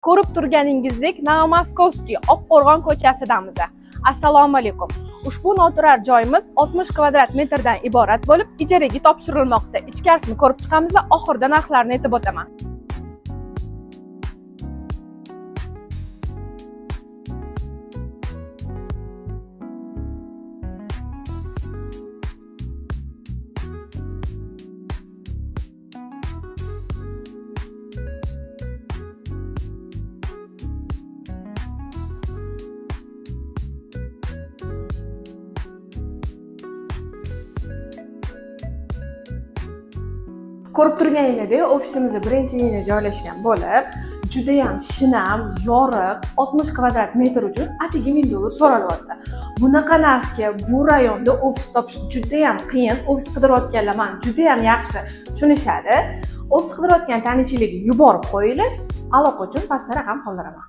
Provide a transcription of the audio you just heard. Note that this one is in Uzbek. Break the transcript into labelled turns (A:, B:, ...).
A: Ko'rib turganingizdek, Novomoskovskiy Oqqo'rg'on ko'chasidamiz. Assalomu alaykum. Ushbu noturar joyimiz 60 kvadrat metrdan iborat bo'lib, ijaraga topshirilmoqda. Ichkarisini ko'rib chiqamiz va oxirida narxlarni aytib o'taman. Ko'rib turganingizdek, ofisimiz birinchi liniya joylashgan bo'lib, judayam shinam, yorug', 60 kvadrat metr uchun atigi $1000 so'ralyapti. Bunaqa narxga bu rayonda ofis topish judayam qiyin. Ofis qidirayotganlar mani judayam yaxshi tushunishadi. Ofis qidirayotgan tanishinglarga yuborib qo'yinglar. Aloqa uchun pastda raqam qoldiraman.